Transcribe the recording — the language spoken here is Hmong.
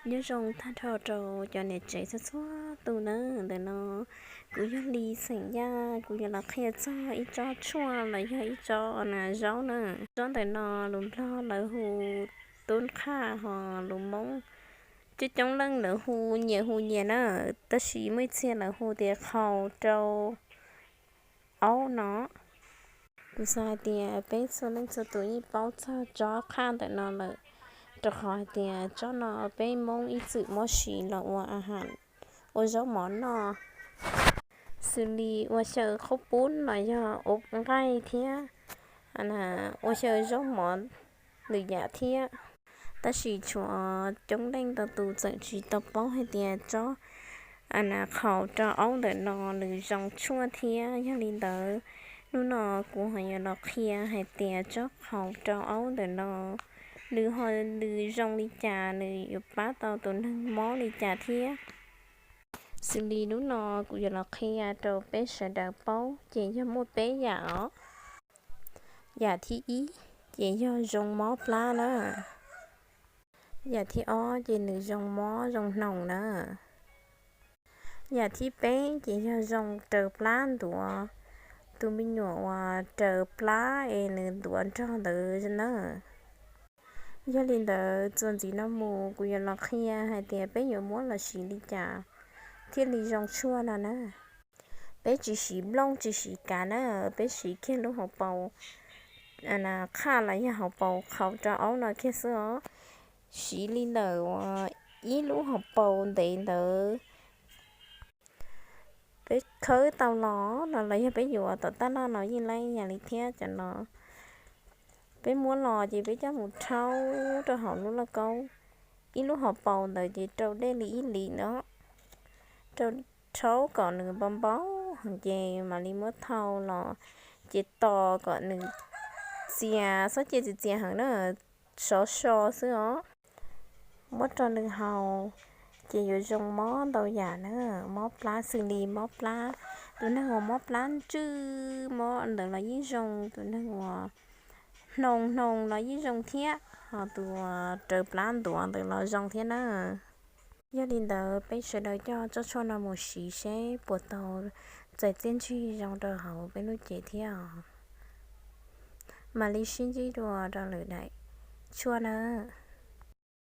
Nyob zoo tag nrho rau cov niam tsev txhua txhua tus na. Ntawm no kuv yog Lis xeem Yaj, kuv yuav los qhia txog ib tsob tshuaj los yog ib tsob zaub na. Tsob ntawm no lus Nplog lawv hu tub qhaj, ho lus Hmoob coob coob leej lawv hu nyias hu nyias na, tab sis muaj ib txhia lawv hu tias qhaus rau aub no. Kuv xav hais tias peb txhua leej txhua tus yeej paub txog tsob qhaj ntawm no lawm, rau qhov hais tias tsob no peb Hmoob ib txwm muab siv los ua a has, ua zaub mov noj, xws li ua xyaw qhaub poob los yog ua nqaij thiab ua xyaw zaub mov lwm yam thiab. Tab sis tshuav coob leej ntau tus tseem tsis tau paub hais tias tsob qhaus rau aub ntawm no nws zoo tshuaj thiab. Yog li ntawd, hnub no kuv ho yuav los qhia hais tias tsob qhaus rau aub ntawm no nws ho nws zoo li cas, nws yuav pab tau tus neeg mob li cas thiab. Xws li hnub no kuv yuav los qhia rau peb sawv daws paub ces yog muaj peb yam os. Yam thib ib ces yog zoo mob plab na. Yam thib ob ces nws zoo mob zoo hnoos na. Yam thib peb ces yog zoo raws plab ntuav, tus me nyuam uas raws plab es nws ntuav nrog ntawd na. Yog li ntawd txuas ntxiv no mus kuv yuav los qhia hais tias peb yuav muab los siv li cas thiaj li zoo tshuaj no na. Peb tsis siv nplooj tsis siv kav na, peb siv kiag lub hauv paus qhaj los yog hauv paus qhaus rau aub no kiag xwb os. Siv li ntawm ib lub hauv paus ntev ntawd. Peb khawb tau los no los yog peb yuav tom taj laj no yeej laib ib yam li thiab cov no. Peb muab los ces peb coj mus rhaub rau hauv lub lauj kaub. Ib lub hauv paus ntawd ces rau dej li ib lis no, rau, rhaub kom nws npau npau ces mam li muab thau los, ces tos kom nws txias, txhob cia txias txias heev na, sov so xwb os. Muab rau nws haus ces yuav zoo mob ntau yam na. Mob plab xws li mob plab, tus neeg uas mob plab ntswj mob ntawd los yeej zoo, tus neeg uas hnoos hnoos los yeej zoo thiab, ho tus uas raws plab ntuav ntawd los zoo thiab na. Yog li ntawd peb sawv daws coj tsob tshuaj no mus siv seb puas tau txais txiaj ntsig zoo rau hauv peb lub cev thiab os. Mam li sib ntsib dua rau lwm daim tshuaj na.